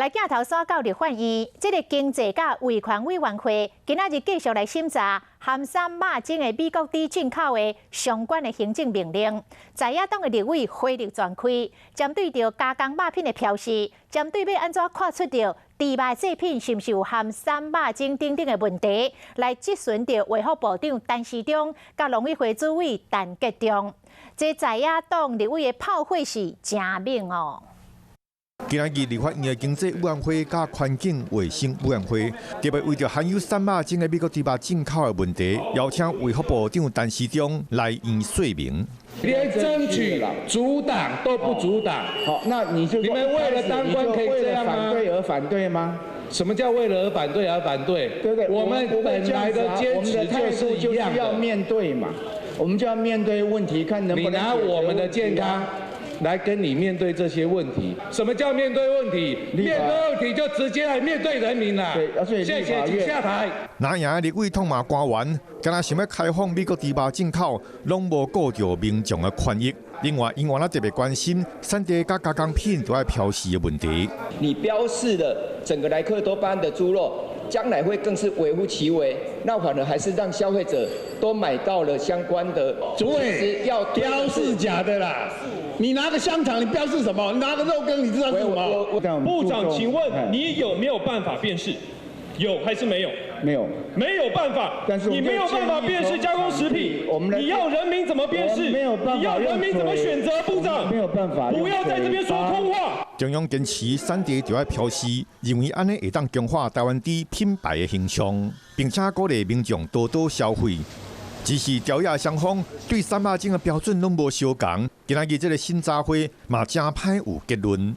來鏡頭煞到立法院，這个經濟佮維權委員會今仔日繼續來審查含三肉精的美國豬進口的相關的行政命令。在野黨的立委火力全開，針對著加工肉品的標示，針對欲按怎看出著豬肉製品是毋是有含三肉精等等的問題，來質詢著衛福部長陳時中佮農委會主委陳吉仲。這在野黨立委的炮火是誠猛哦。今仔日立法院的經濟委員會佮環境衛生委員會，特別為著含有三肉精的美國豬肉進口的問題，邀請衛福部長陳時中來院說明。連爭取阻擋都不阻擋，好，那你就你們為了當官可以這樣嗎？反對而反對嗎？什麼叫為了而反對而反對？對不對？我們本來的堅持就是一樣要面對嘛，我們就要面對問題，看能不能。你拿我們的健康來跟你面對這些問題。什麼叫面對問題？面對問題就直接來面對人民啦。對，謝謝，請下台。藍營立委痛罵官員，敢若想欲開放美國豬肉進口，攏無顧著民眾的權益。另外，𪜶也特別關心產地佮加工品都愛標示的問題。你標示了整個萊克多巴胺的豬肉，將來會更是微乎其微，那反而還是讓消費者都買到了相關的。主委要標示假的啦。你拿個香腸，你標示什麼？你拿個肉羹，你知道是什麼？部長，請問你有沒有辦法辨識？有還是沒有？沒有。沒有辦法。但是你沒有辦法辨識加工食品，你要人民怎麼辨識？沒有辦法。你要人民怎麼選擇？部長，沒有辦法。不要在這邊說空話。中央堅持產地就愛標示，認為按呢會當強化台灣豬品牌的形象，並且鼓勵民眾多多消費。只是朝野雙方對三肉精的標準攏無相仝，今仔日這个審查會嘛誠歹有結論。